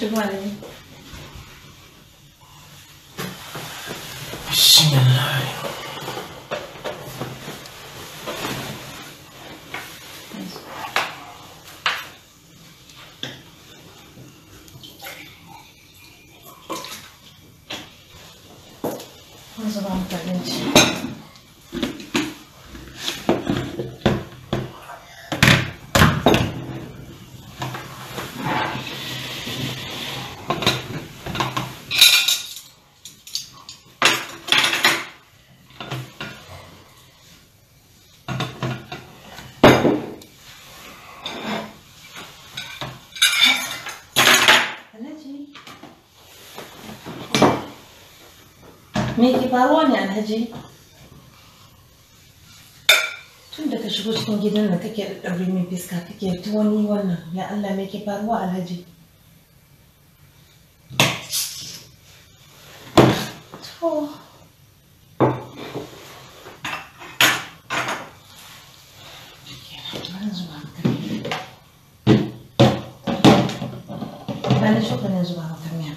Shigo Alhaji. Bismillah. Zuba maka abinci. Alhaji. Me ke faruwa ne Alhaji? Tun da ka shigo cikin gidan da kake ɗaure min fiska kake ta wani wannan, ya Allah me ke faruwa Alhaji? To. Ba ni cokalin zuba maka miya.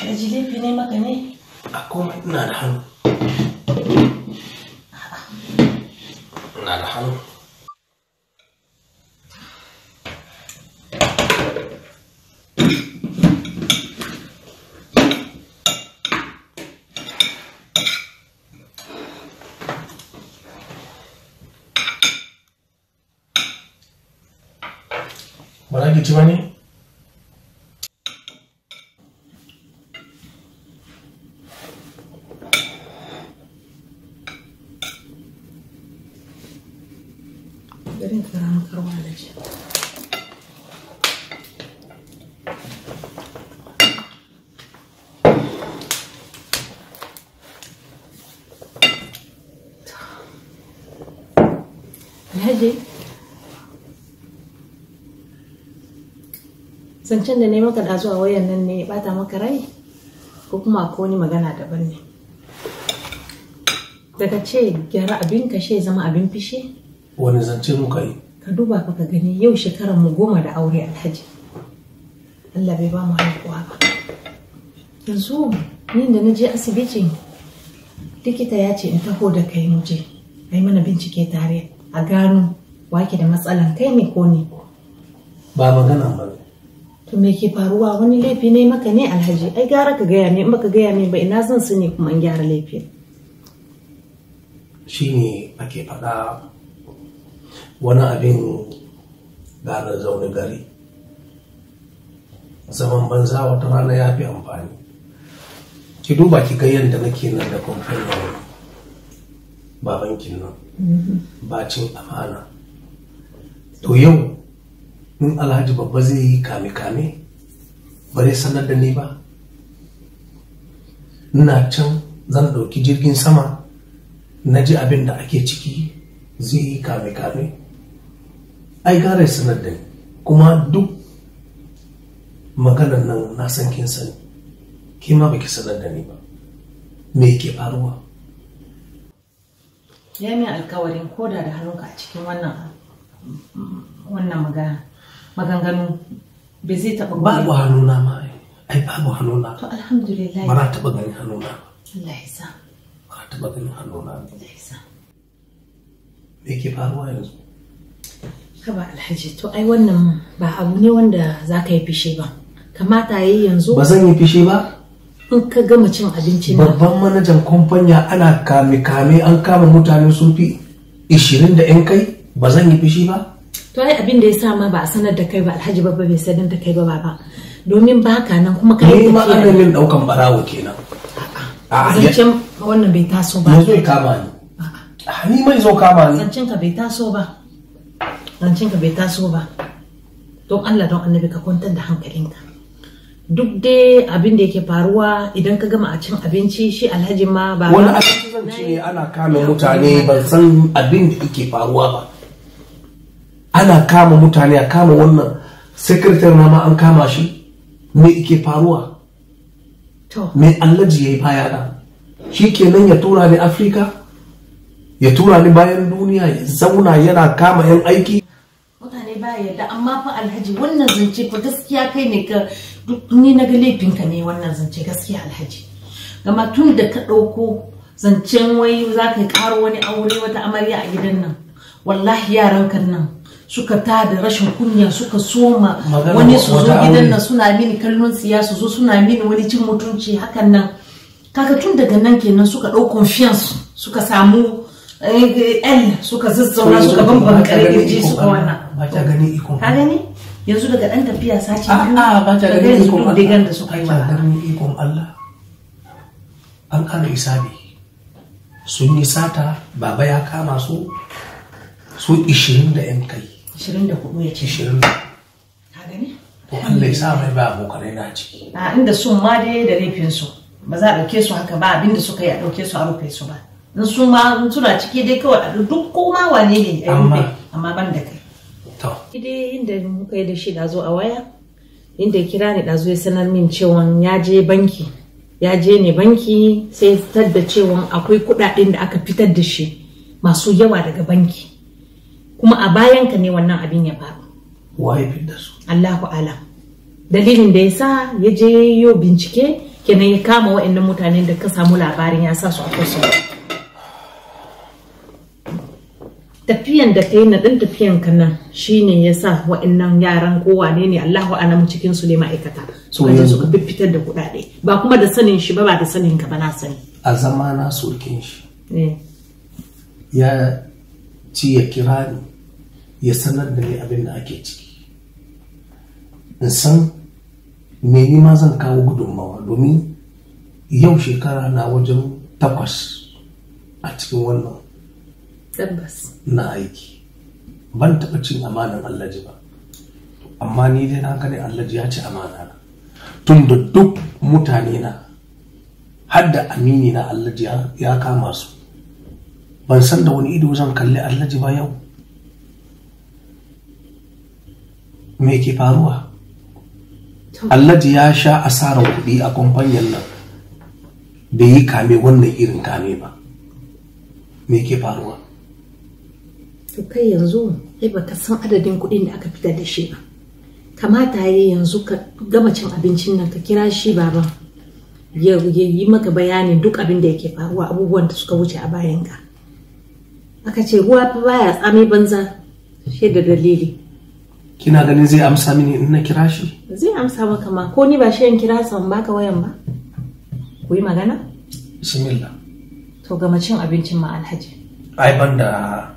Alhaji laifi ne maka ne? A komai ina da hannu. Ina da hannu. Ba za ki ci ba ne? Bari in kara maka ruwa Alhaji. Alhaji, zancen da na yi maka ɗazu a wayan nan ne ya ɓata maka rai? Ko kuma akwai wani magana daban ne? Daga ce gyara abin kashe zama abin fishe? Wani zance muka yi? Ka duba fa ka gani yau shekarar mu 10 da aure Alhaji. Allah bai ba mu haihuwa ba. Yanzu ni da na je asibiti likita ya ce in taho da kai mu je. A yi mana bincike tare a gano wake da matsalan kai ne ko ni. Ba magana ba ne. To me ke faruwa wani laifi ne maka ne Alhaji? Ai gara ka gaya min in baka gaya min ba ina zan su ne kuma in gyara laifin. Shi ne ake faɗa wani abin gara zaune gari. Zaman banza wata rana ya fi amfani. Ki duba ki ga yadda nake nan da kwamfanin babankin nan. Bacin amana. To yau in Alhaji babba zai yi kame-kame ba zai sanar da ni ba. Ina can zan ɗauki jirgin sama na ji abin da ake ciki zai yi kame-kame. Ai gara ya sanar da ni. Kuma duk maganan nan na san kin sani. Ke ma baki sanar da ni ba. Me yake faruwa? Ya min alkawarin koda da hannunka a cikin wannan magana. Maganganu bai zai taɓa Babu hannuna ma ai. Ai babu hannuna. To alhamdulillah. Ba na taɓa ganin hannuna ba. Allah ya sa. Ba na taɓa ganin hannuna ba. Allah ya sa. Me yake faruwa yanzu? Haba Alhaji, to ai wannan ba abu ne wanda za ka yi fishi ba. Kamata ya yi yanzu. Ba zan yi fishi ba? In ka gama cin abinci na. Babban manajan kwamfanya ana kame-kame an kama mutane sun fi 20 da 'yan kai ba zan yi fishi ba? To ai abin da ya sa ma ba a sanar da kai ba Alhaji babba bai sanar da kai ba baba. Domin baka nan kuma ka yi Ni ma tafiya. ana min daukan barawo kenan. A'a, Zancen wannan bai taso ba. Ya zo ya kama ni. A'a, ni mai zo kama ni. Zancen ka bai taso ba. Zancen ka bai taso ba. Don Allah don Annabi ka kwantar da hankalinka. Duk dai abin da yake faruwa idan ka gama a cin abinci shi Alhaji ma ba. Wani abinci zan ci ne ana kame mutane ban san abin da yake faruwa ba. Ana kama mutane a kama wannan sekretar na ma an kama shi. Me yake faruwa? To. Me Alhaji ya yi baya na? Shi kenan ya tura ni Afirka, ya tura ni bayan duniya, ya zauna yana kama 'yan aiki. Mutane ba yarda, amma fa Alhaji wannan zance fa gaskiya kai ne ka duk ni na ga laifinka ne wannan zance gaskiya Alhaji. Gama tun da ka ɗauko zancen wai za ka ƙaro wani aure wata amarya a gidan nan, wallahi yaran kan nan suka ta da rashin kunya suka soma wani su zo gidan nan suna mini kallon tsiya, su zo suna mini wani cin mutunci hakan nan. Kaga tun daga nan kenan suka ɗau confiance, suka samu L, suka zazzauna, suka bambam kirji suka wannan. Ba ta gani ikon. Ka gani? Yanzu daga ɗan tafiya sace biyu. A'a, ba ta gani ikon Allah. Digan da suka yi Ba ta gani ikon Allah. An ƙara isabi. Sun yi sata, baba ya kama su su 20 da 'yan kai. 24 ya ce. 20. Ka gani? To Allah ya sa mai ba abokanai na ciki. A inda sun ma dai da laifinsu. Ba za a ɗauke su haka ba, abinda suka yi a ɗauke su a rufe su ba. In su ma suna ciki dai kawai a duk koma wane ne a rufe, amma ban da kai. To. Dai inda muka yi da shi ɗazu a waya, inda ya kira ni ɗazu ya sanar min cewa ya je banki. Ya je ne banki sai fitar da cewa akwai kuɗaɗen da aka fitar da shi masu yawa daga banki. Kuma a bayan ka ne wannan abin ya faru. Waye fitar da su? Allahu alam. Dalilin da ya sa ya je yo bincike kenan ya kama waɗannan mutanen da ka samu labarin ya sa su a kusa. Tafiyan da kai na ɗan tafiyan ka nan shine ya sa waɗannan yaran ko wane ne Allahu alam cikin su ne ma'aikata. Suka je suka fitar da kuɗaɗe ba kuma da sanin shi ba, ba da sanin ka ba, na sani. A zama na surkin shi. Ya ci ya kira ni ya sanar da ni abin da ake ciki. In san me ni ma zan kawo gudunmawa, domin yau shekara na wajen 8 a cikin wannan tabbas na aiki. Ban taɓa cin amanan Alhaji ba, amma ni dai na gani Alhaji ya ci amana na, tun da duk mutane na har da amini na Alhaji ya kama su. Ban san da wani ido zan kalli Alhaji ba yau. Me ke faruwa? Alhaji ya sha asarar kuɗi a kwamfanyan nan, bai yi kame wannan irin kame ba. Me ke faruwa? To kai yanzu ai baka san adadin kuɗin da aka fitar da shi ba. Kamata yayi yanzu ka gama cin abincin nan ka kira shi baban ya yi maka bayanin duk abin da yake faruwa, abubuwan da suka wuce a bayan ka. Aka ce ruwa fa baya tsami banza shi da dalili. Kina ganin zai amsa mini in na kira shi? Zai amsa maka ma, ko ni ba shi yan kira sa baka wayan ba? Ku yi magana? Bismillah. To gama cin abincin ma Alhaji. Ai banda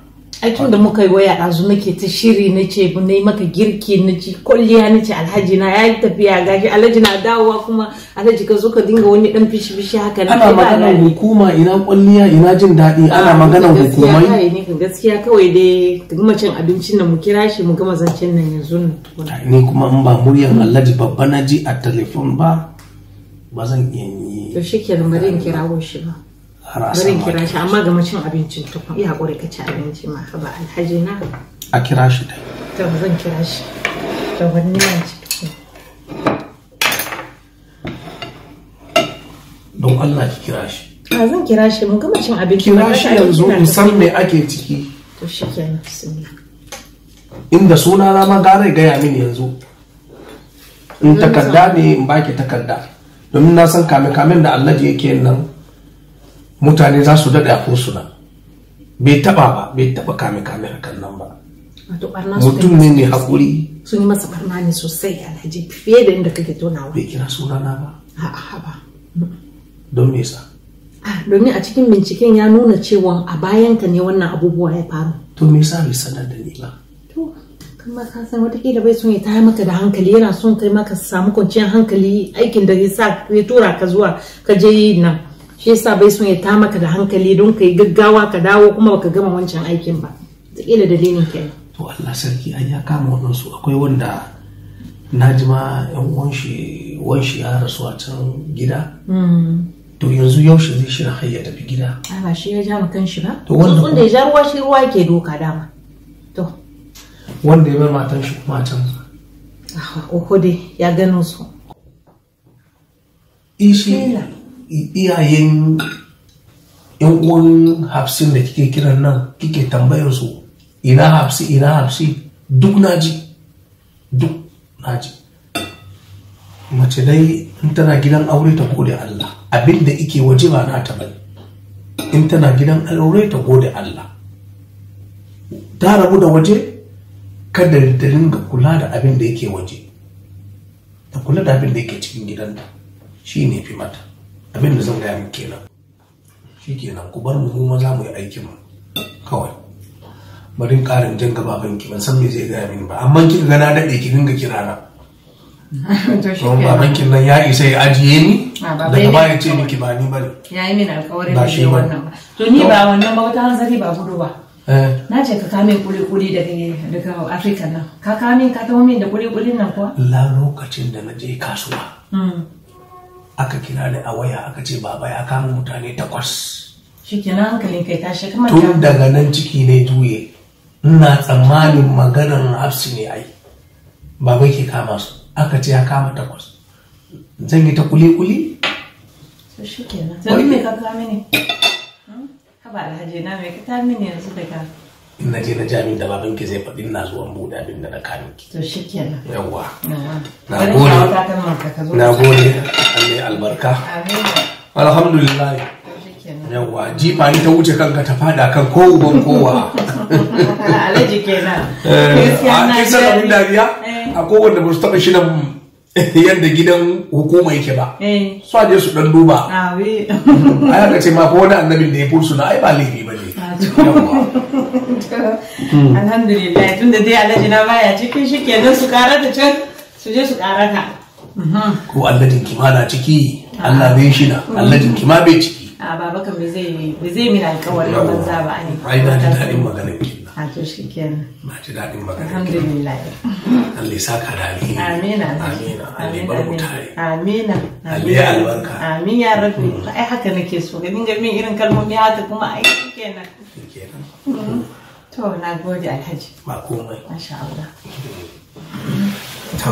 ai tun da muka yi waya ɗazu nake ta shiri, na ce na yi maka girki, na ci kwalliya, na ce Alhaji na ya yi tafiya gashi Alhaji na dawowa, kuma Alhaji ka zo ka dinga wani ɗan fishi-fishi haka na. Ana maganar hukuma, ina kwalliya ina jin daɗi, ana maganar hukumai. Ne kan gaskiya kawai dai ka gama cin abincin nan mu kira shi mu gama zancen nan yanzu nan. Ni kuma in ba muryan Alhaji babba na ji a telefon ba, ba zan iya yi. To shikenan bari in kirawo shi ba. Bari in kira shi, amma gama cin abincin tukun. Iya haƙuri ka ci abinci ma, ba Alhaji na. A kira shi dai. To zan kira shi. To wani ma ci tukun. Don Allah ki kira shi. A zan kira shi mu gama cin abinci. Kira shi yanzu in san me ake ciki. To shikenan, bismillah. Inda suna na ma gara gaya mini yanzu. In takarda ne in baki takarda. Domin na san kame-kamen da Alhaji yake nan mutane za su daɗe a kursuna. Bai taɓa ba, bai taɓa kame-kame hakan nan ba. Mutum ne mai haƙuri. Sun yi masa barna ne sosai Alhaji, fiye da inda kake tonawa. Bai kira sunana ba. A'a ba. Don me yasa? Domin a cikin binciken ya nuna cewa a bayanka ne wannan abubuwa ya faru. To me yasa bai sanar da ni ba? To kuma ka san watakila bai son ya tayar maka da hankali, yana son kai maka samu kwanciyar hankali, aikin da ya sa ya tura ka zuwa ka je yi nan. Shi yasa bai son ya tayar maka da hankali don ka yi gaggawa ka dawo kuma baka gama wancan aikin ba. Watakila dalilin kenan. To Allah sarki, ai ya kama waɗansu, akwai wanda na ji ma yan uwan shi ya rasu a can gida. To yanzu yaushe zai shirin har ya tafi gida? Ai ba shi ya ja ma kanshi ba. To wanda ya ja ruwa shi ruwa ke doka dama. To wanda ya bar matan shi kuma can. Oho dai ya gano su. Ishi iyayen Yan uwan Hafsin da kike kiran nan kike tambayar su ina Hafsi ina Hafsi, duk naji, duk naji. Mace dai in tana gidan aure ta gode Allah, abin da ike waje ba nata bane. In tana gidan aure ta gode Allah, ta rabu da waje, kada ta dinga kula da abin da yake waje, ta kula da abin da yake cikin gidanta, shi ne fi mata. Abin da zan gaya miki kenan. Shi kenan, ku bar mu mu maza mu yi aikin mu kawai. Bari in ƙarin jan gaba banki, ban san me zai gaya mini ba, amma kika ga na daɗe ki dinga kira na. To shi Don kenan. babankin nan ya isa ya ajiye ni A, baba daga ya baya mini ce miki ba ni bane. Ya yi min alkawarin Ba da shi zai bane. wannan ba. To ni ba wannan ba, wata hanzari ba gudu ba. Eh, Na ce ka kame kuli-kuli daga Afirka nan. Ka kame, ka taho min da kuli-kulin nan kuwa? La lokacin da na je kasuwa aka kira ni a waya aka ce baba ya kama mutane 8. Shi kenan hankalin kai tashi kamar Tun daga nan ciki ne juye, ina tsammanin maganar Hafsi ne ai baba ke kama su, aka ce ya kama 8. Zan yi ta kuli-kuli. To shi kenan. To ni me ka kame ne? Haba Alhaji na, me ka kame ne yanzu daga? In na je na jami'in da babanki zai faɗi, ina zuwan buɗe abin da na kame ki. To shi kenan. Yawwa. Yawwa. Na Bari gode. kawo takalman ka ka zo. Na gode, Allah ya albarka. Amin. Alhamdulillah. To shi kenan. Yawwa, jifa ni ta wuce kanka ta fada kan ko uban kowa. Alhaji kenan. A na kin san abin ji daɗi. dariya? Eh. A kowanne ba su taɓa shi nan yadda gidan hukuma yake ba. Eh. Su je su dan duba. Amin. Ai aka ce ma ko wani annabin da ya fursu na ai ba laifi ba ne. Ah, to. Yawwa. Alhamdulillah, tunda dai Alhaji na baya cikin, shi kenan su karata can, su je su karata. Ko alladin ki ma na ciki, Allah bai shi na, alladin ki ma bai ciki. A baba kan bai zai min alkawarin banza ba ne. Ai na ji daɗin maganar ki nan. A to shi kenan. Na ji daɗin maganar ki. Alhamdulillah. Allah ya saka da alheri. Amin. Amin. Allah ya bar mu tare. Amin. Allah ya albarka. Amin ya rabbi. Ai haka nake so ga dinga min irin kalmomi haka kuma ai shi kenan. Shikenan. To na gode Alhaji. Ba komai. Masha Allah. To.